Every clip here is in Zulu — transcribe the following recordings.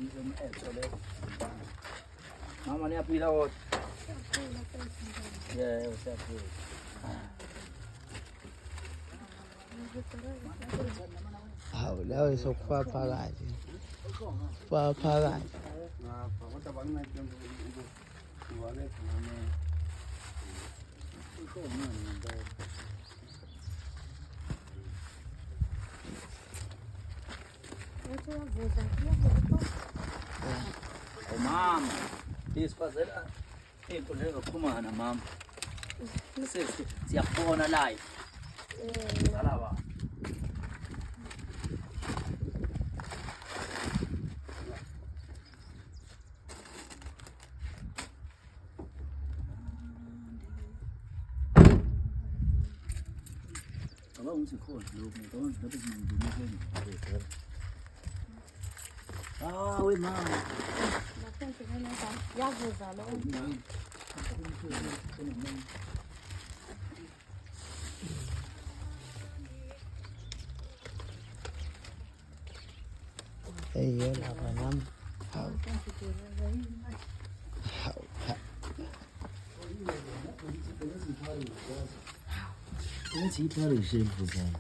Ethole. Mama niyaphila kodwa. Yebo, siyaphila. Hawu lawo sokufaka phakathi. Faka phakathi. Ngapha kodwa bangincede ngiwalethe nami. Mama, isikwazela ey'nkundleni zokuxhumana mama. Siyakubona live. Zala ba. Cabanga ukuthi khona lokhu, ngicabanga ukuthi lapho sinangena. Ah, we mama. Yavuza lo. Hey yelapha nami. Hawu. Hawu. Ukuthi ipharish elivuzana.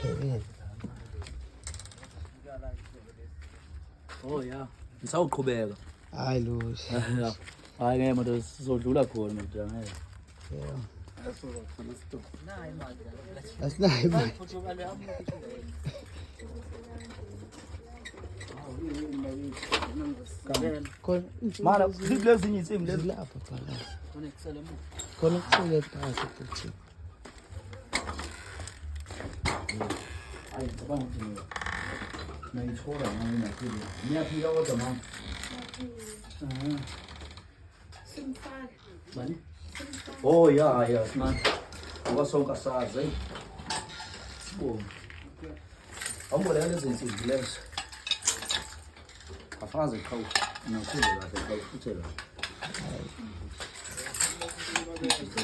Hey. Oh yeah. Ngisawuqhubeka. Hayi lutho. Hayi ngeke manje sizodlula khona manje ngeke. Yebo. Asinayo imali. Khona Mara lezinye insimbi lezi lapha phakathi. Khona kusele phakathi futhi. Hayi ngicabanga ukuthi ngiyayithola ngami naphila. Ngiyaphila kodwa mama. Simfaka. Bani? Oh yeah, yeah, man. Ngoba sonke asazi. Hey. Sibonge. Awuboleka lezi nsimbi lezo. Afaze qhawu. Nakhulu kahle qhawu futhi la.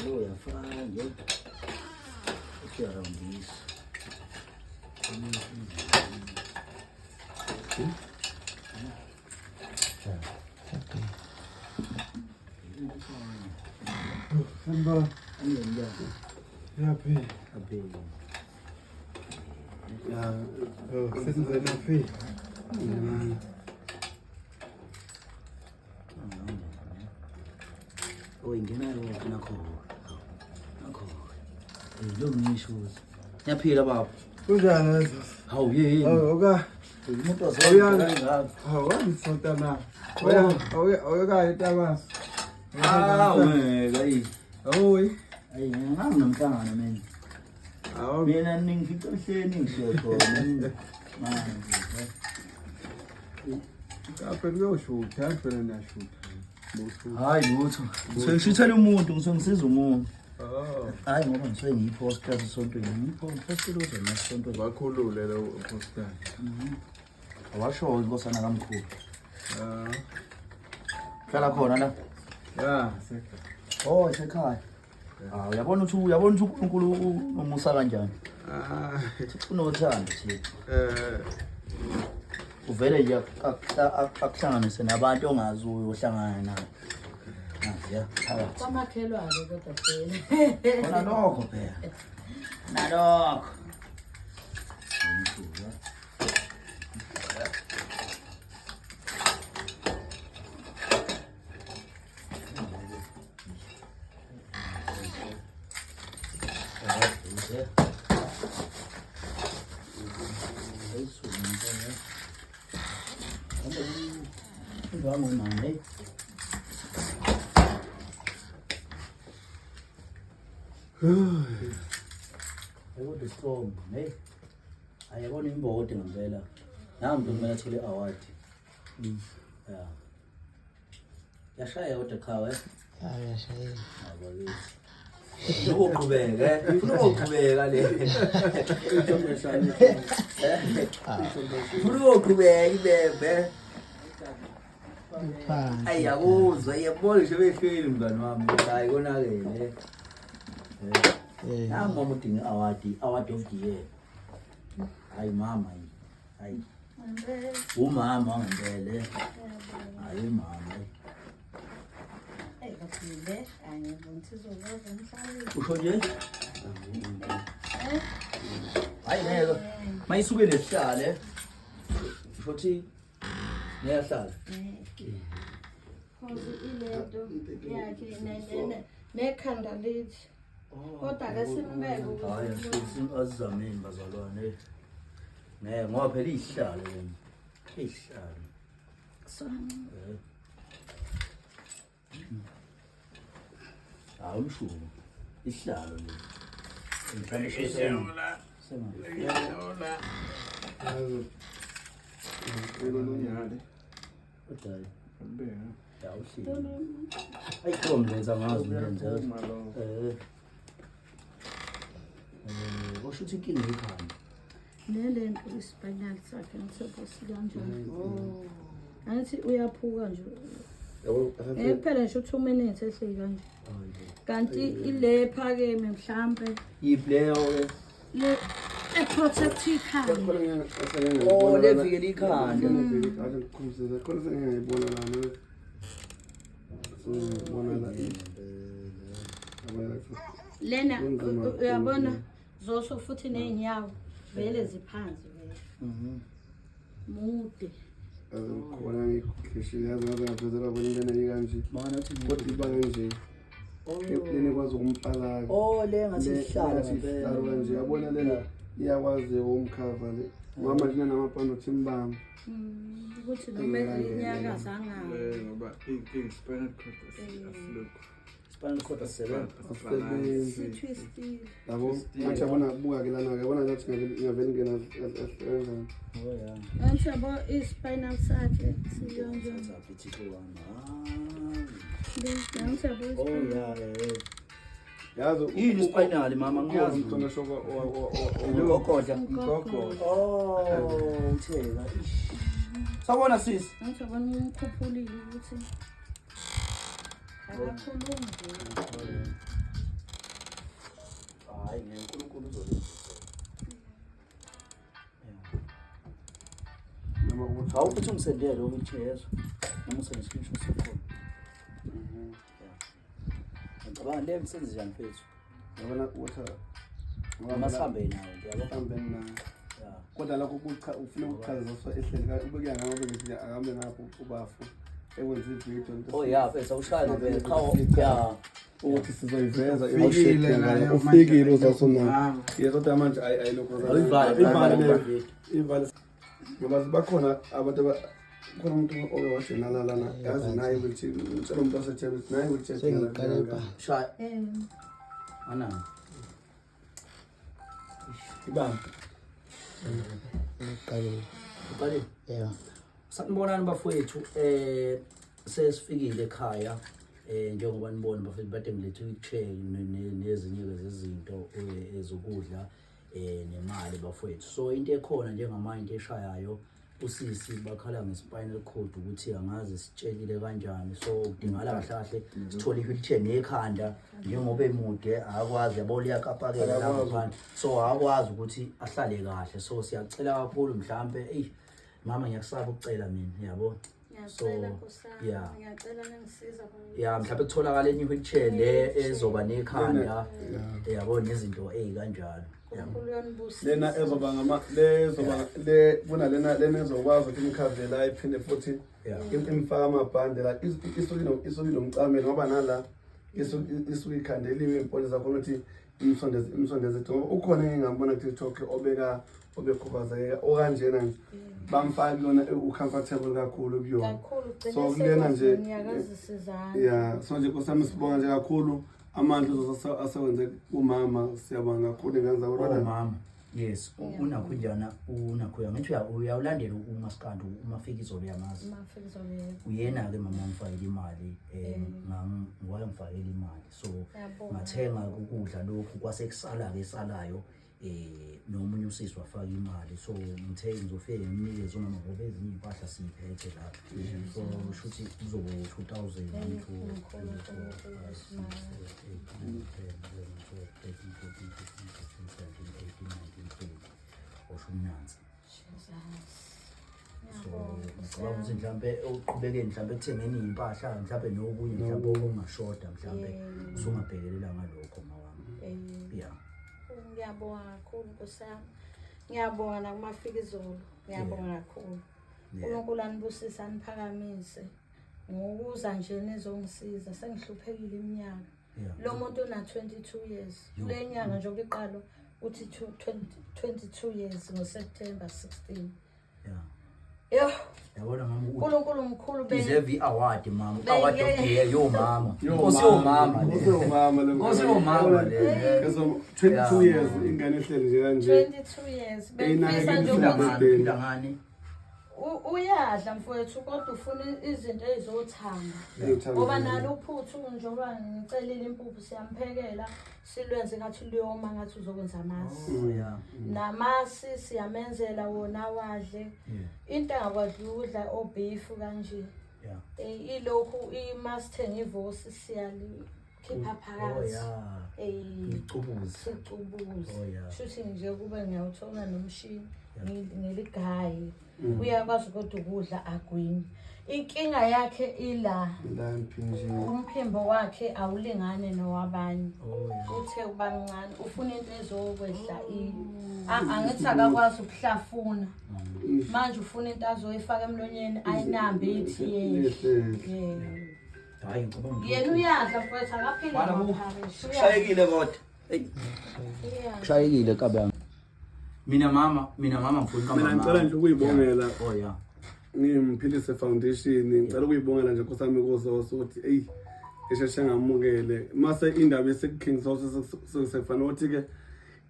Lo yafana nje. Uyarambisa. Samba. Yaphila. Abe. Ya, oh, sesizena phi? Oh ingena yonke nakho. Nakho. Eh lo ngisho ukuthi. Ngiyaphila baba. Kunjani lezo? Hawu yini? Hawu oka. Umuntu Awuyanga. wazona. Hawu wangisonta na. Oya, oya, oya itabas. Ah, wena ayi. Hawu. Ayi ngingamhlangano mina. Hawu. Mina ningifica ehleni ngishiye khona. Manje. Kapha kuyoshutha, phela niyashutha. Boshutha. Hayi lutho. Ngishithela umuntu, ngisuke ngisiza umuntu. Oh. Hayi ngoba ngisuke ngiyiposta esontweni. Ngiyiposta lutho nasontweni. Bakhulule lo poster. Awasho inkosana kamkhulu. Ah. Hlala khona la. Ya, seka. Oh, isekhaya. Ah, uyabona ukuthi uNkulunkulu unomusa kanjani. Ah. Unothando Thixo. Eh. Uvele nje akuhlanganise nabantu ongazi uyohlangana nabo. Nazi ya phakathi. Kwamakhelwane kodwa phela. Khona lokho phela. Nalokho. Kodwa strong, hey. Ayabona imbokode ngempela. Nami kumele athole award. Yeah. Yashaya kodwa qhawe. Hayi yashayela. Abakithi. Uzoqhubeka, eh? Ufuna ukuqhubeka le. Ufuna ukuqhubeka ibebe. Phansi. Ayi yakuzwa, iyabona nje behleli mngani wami. Hayi konakele. Eh. Nangu mama udinga i-award, i-award of the year. Hayi mama yi. Hayi. Umama wangempela. Eh. Hayi umama. Eh. Hey, baphile. Angiboni sizokwazi emhlabeni. Usho nje? Hayi ngeke. Mayisuke nesihlale. Usho ukuthi ngiyahlala. Cause ilento yakhe nekhanda lithi. Kodwa ke simbeke ukuthi Hayi asizameni bazalwane. Ngeke ngoba phela izihlalo lena. Izihlalo. So Hayi umshubo. Isihlalo lesi. Mhlawumbe Yazi. Elolunyane. Kodwa ya uhleli. Ayi kho mlenze angazi mlenze. Eh. Eh, osho ukuthi inkinga ikhanda. Nele nto isipinal sakhe ngisebhosi kanjani. Oh. Angithi uyaphuka nje. Yabo Eh kuphela nje 2 minutes ehleli kanje. Kanti ile phakeme mhlambe Yiphi leyo ke? Le e-protect ikhanda. Khona ngeke Oh, levikela ikhanda. Ake ngikukhumbise khona sengiyayibona lana. Sengiyibona la. Yabona Lena Kunzima uyabona zoso futhi nezinyawo vele ziphansi vele. Mude. Khona ngikukhishile yazi ngaze ngavezela bona into enayi kanje. Mana uthi Kodwa iba kanje. Lena ikwazi ukumpala. Oh, le ngathi isihlalo isihlalo ngempela. kanje. Yabona lena iyakwazi ukumkhava le. Mama nje namapano uthi imbambe. Ukuthi noma inyakaza angawo. Ngoba iy'nkinga spinal cord asilokhu. Spinal cord asisebenzi. Asisebenzi. Sithwistile. Yabo ngathi yabona buka ke lana ke yabona ngathi ngavele ngena kanjani. Oh yeah. Angithi yabo i-spinal sakhe siyonje. Thatha ithixo wami. Ah. Angithi yabo Oh i-spinal. yeah. Eh. Yazi Yini spinal mama ngiyazi. Umntwana shoko Umgogodla. Umgogodla. Oh, utheka. Ish. Sawubona sisi. Angithi yabona umkhuphulile ukuthi akakhulumi nje. Hayi ngeke uNkulunkulu uzolenza. noma ukuthi Hawu futhi ungisendele wheelchair yezo. Noma usende screenshot sakho. Ngicabanga le msebenzi njani mfethu? yabona ukuthi Noma sihambe nawo nje yabo. sihambe nawo. Yeah. Kodwa lokho kucha ufuna ukuchaza so ehleli ka ube kuya ngabe ngithi akambe ngapho ubafu ekwenza ivideo into. Oh yeah, mfethu awushaya ngempela. Qha yeah. Ukuthi sizoyiveza Ufikile nayo ufikile manje, uzasona. Yebo kodwa manje ayi ayilokho. Awuyivale, ivale ivale. Ngoba bakhona abantu khona umuntu oke wajenala lana yazi naye ukuthi ngitshela umuntu waseThekwini ukuthi naye ukuthi Sengiqale ibhala. Shaya. Ana. Ibamba. Ngiqalile. Uqalile. Yebo. Sanibonani bafowethu sesifikile ekhaya njengoba nibona bafethu bade ngilethe i-chair nezinye zezinto ezokudla nemali bafowethu. So into ekhona njengamanje into eshayayo usisi bakhala nge-spinal cord ukuthi angazi sitshelile kanjani, so kudingakala kahle kahle sithole i-wheelchair nekhanda njengoba emude akwazi yabo liyakapakela lapho phansi, so akwazi ukuthi ahlale kahle. So siyacela kakhulu mhlambe eyi mama ngiyakusaba ukucela mina yabo. So Ngiyacela Nkosi yami. yeah. Ngiyacela ningisiza baba. Ya mhlawumbe kutholakala enye i-wheelchair le ezoba nekhanda yabo nezinto ey'kanjalo. uNkulunkulu uyanibusisa. Lena ezoba ngama le ezoba le kuna lena lena ezokwazi ukuthi imkhavele la iphinde futhi imfaka amabhande la isuke isuke nomcamelo ngoba nala isuke ikhandeliwe imponi zakhona ukuthi imsondeze imsondeze ngoba ukhona engingambona ku TikTok obeka obekhubazeka okanjena nje bamfaka kuyona u-comfortable kakhulu kuyona. Kakhulu So ugcine kulena nje nyakazisizana. Yeah, so nje Nkosi yami sibonga nje kakhulu amandla asewenze kumama, siyabonga kakhulu ingane Oh zakho. mama, yes, unakho njana unakho ngithi uyawulandela umaskandi umafika izolo uyamazi. Mafika izolo. Uyena ke mama ngifakele imali ngwayengifakela imali so Ngiyabonga. ngathenga ukudla lokhu kwasekusala ke esalayo. Nomunye usisi wafaka imali, so ngithe ngizofike ngimnikeze umama ngoba ezinye iy'mpahla siyiphethe la. So shuthi kuzoba 2000, 1, 2, 3, 4, 5, 6, 7, 8, 9, 10, 11, 12, 13, 14, 15, 16, 17, 18, 19, 20, osho umnansi. So ngicabanga ukuthi mhlampe uqhubekeni mhlampe ekuthengeni iy'mpahla mhlampe nokunye mhlampe okungashoda mhlampe usungabhekelela ngalokho mawami. Yeah. Ngiyabonga kakhulu Nkosi yami. Ngiyabonga nakumafikizolo. Ngiyabonga kakhulu. uNkulunkulu anibusise aniphakamise. Ngokuza nje nizongisiza sengihluphekile iminyaka. Lo muntu una 22 years. Kule nyanga nje obiqalo uthi 22 years ngoSeptember 16. Yeah. Yo. Yabona mama ukuthi uNkulunkulu mkhulu be deserve i-award mama. Award of the year yo mama. Nkosi yo mama. Nkosi yo mama le. Nkosi yo mama le. Ezo 22 years ingane ehleli nje kanje. 22 years. Bengifisa nje ukuthi ngani. Uyadla mfowethu kodwa ufuna izinto ezizothamba. Ngoba nalo uphuthu njengoba ngicelile impuphu siyamphekela silwenze ngathi luyoma ngathi uzokwenza amasi. Oh yeah. Namasi siyamenzela wona wadle. Into angakwazi ukudla obeef kanje. Yeah. Ilokhu imasithenga ivosi siyalikhipha Oh phakathi. yeah. Icubuzi. Sicubuzi. Oh yeah. Shuthi nje kube ngiyawuthola nomshini ngeligayi. Uyakwazi kodwa ukudla agwinye. Inkinga yakhe ila. La emphinjeni. Umphimbo wakhe awulingani nowabanye. Oh yeah. Uthe uba mncane ufuna into ezokwehla angithi akakwazi ukuhlafuna. Manje ufuna into azoyifaka emlonyeni ayinambe ithi yehle. Hayi ngicabanga. Yena uyadla mfowethu akaphili Mana ku- ngamapharishi. Kushayekile kodwa. Ey. Kushayekile kabe. Mina mama, mina mama ngifuna Mina ngicela nje ukuyibongela. Oh yeah. Ngimphilise Foundation, ngicela ukuyibongela nje Nkosi yami kuzoso ukuthi ey esheshe ngamukele. Mase indaba ese King Soso sekufanele ukuthi ke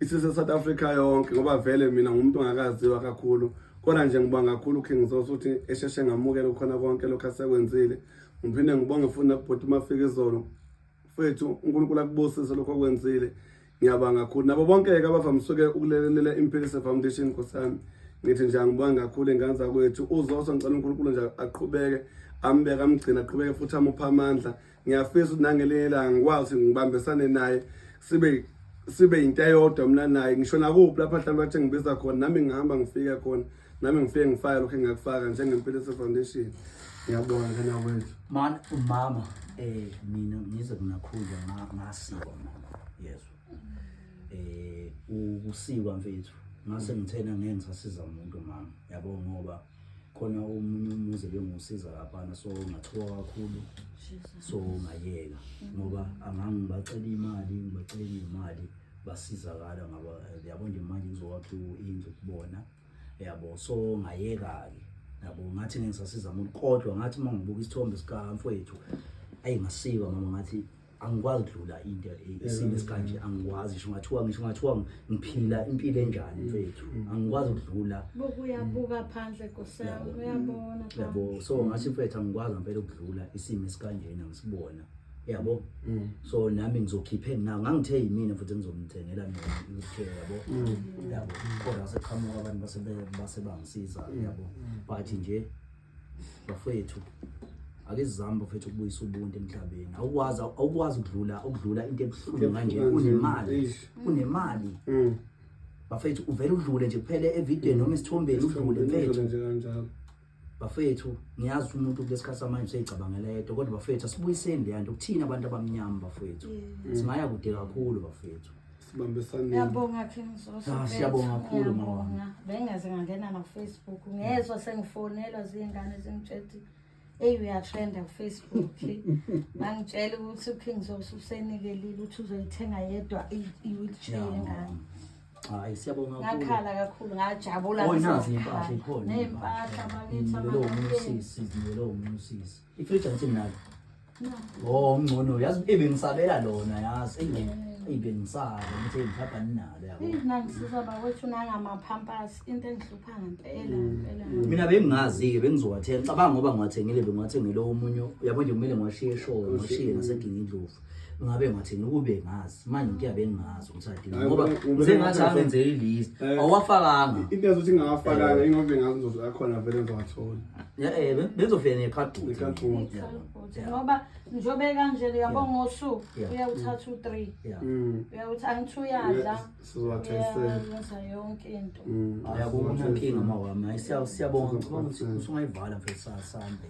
isise South Africa yonke ngoba vele mina ngumuntu ongakaziwa kakhulu. Kodwa nje ngibonga kakhulu King Soso ukuthi esheshe ngamukele khona konke lokho asekwenzile. Ngiphinde ngibonge futhi nakubhuti Mafikizolo. Mfethu uNkulunkulu akubusise lokho okwenzile. Ngiyabonga kakhulu nabo bonke ke abavamisuke ukulekelela Imphilise Foundation Nkosi yami. Ngithi nje angibonge kakhulu ingane zakwethu. Uzoso ngicela uNkulunkulu nje aqhubeke ambeke amgcine aqhubeke futhi amuphe amandla. Ngiyafisa ukuthi nangelinye ilanga ngikwazi ngibambisane naye sibe into eyodwa mina naye ngisho nakuphi lapha mhlawumbe bathi ngibiza khona nami ngihamba ngifike khona nami ngifike ngifake lokho engingakufaka njengeMphilise Foundation. Ngiyabonga ngane wethu. Man umama mina ngize kunakhulu ngasikwa mama yezwa. Ukusikwa mfethu ngase ngithena ngeke ngisasiza umuntu mama yabo ngoba khona omunye umuzi bengusiza laphana so ngathuka kakhulu so ngayeka ngoba angangibacela imali ngibacela imali basizakala ngaba yabo nje manje kuzokwakhiwa indlu kubona yabo so ngayeka ke yabo ngathi ngeke ngisasiza umuntu kodwa ngathi uma ngibuka isithombe sika mfowethu ayi ngasikwa mama ngathi angikwazi ukudlula into isimo esikanje angikwazi ngisho ngathiwa ngiphila impilo enjani mfethu angikwazi ukudlula. Bukuyabuka phandle Nkosi yami uyabona yabo so ngathi mfethu angikwazi ngempela ukudlula isimo esikanjena ngisibona yabo so nami ngizokhiphe na ngangithe yimina futhi ngizomthengela mina i-wheelchair yabo yabo kodwa seqhamuka abantu base bangisiza yabo but nje bafethu ake sizame bafethu ukubuyisa ubuntu emhlabeni awukwazi ukudlula into ebuhlungu kanje unemali bafethu uvela udlule nje kuphela evidweni noma isithombeni udlule mfethu nje kanjalo bafethu ngiyazi umuntu kulesikhathi samanje useyicabangela yedwa kodwa bafethu asibuyiseni le nto kuthina abantu abamnyama bafethu singaya kude kakhulu bafethu sibambisane. Ngiyabonga King Zoso. Siyabonga kakhulu mama. Bengaze ngangena na Facebook ngezwe sengifonelwa zingane zingitshela hey uyatrenda ku Facebook. Bangitshela ukuthi uKing Zoso usenikelile ukuthi uzoyithenga yedwa i-wheelchair ngane. Hayi siyabonga kakhulu. Ngakhala kakhulu ngajabula. Oh nazi impahla ikhona. Nempahla bakithi amakhulu. Lo umusisi. Ifridge angithi nalo. Oh ngcono yazi ebengisabela lona yazi ebengisaba ngithi mhlawumbe aninalo yabo. Nangisiza bakwethu nangamaphampasi into engihlupha ngempela ngempela. Mina bengingazi ke bengizowathenga ngicabanga ngoba ngiwathengile bengiwathengele omunye yabo nje kumele ngiwashiye eshowe ngiwashiye naseGingindlovu. Ngabe ngathini ukube ngazi manje ngiyabe ngingazi ukuthi adinga Hayi, ngoba ngoba- sengathi angenze i-list Eh. awafakanga. Into ezothi ngingawafakanga ingoba ngazi ngizothi akhona vele ngizowathola. Yeah, benzofika nekhadboard. Nekhadboard. I-cardboard. Ngoba njengoba kanje uyabo ngosuku uyawuthatha u-3. Uyawuthi angithi uyadla. Sizowathayisela. Uyenza yonke into. Hayi, akukho inkinga mawami. Hayi, siyabonga. Ngicabanga ukuthi usungayivala mfethu, sasambe.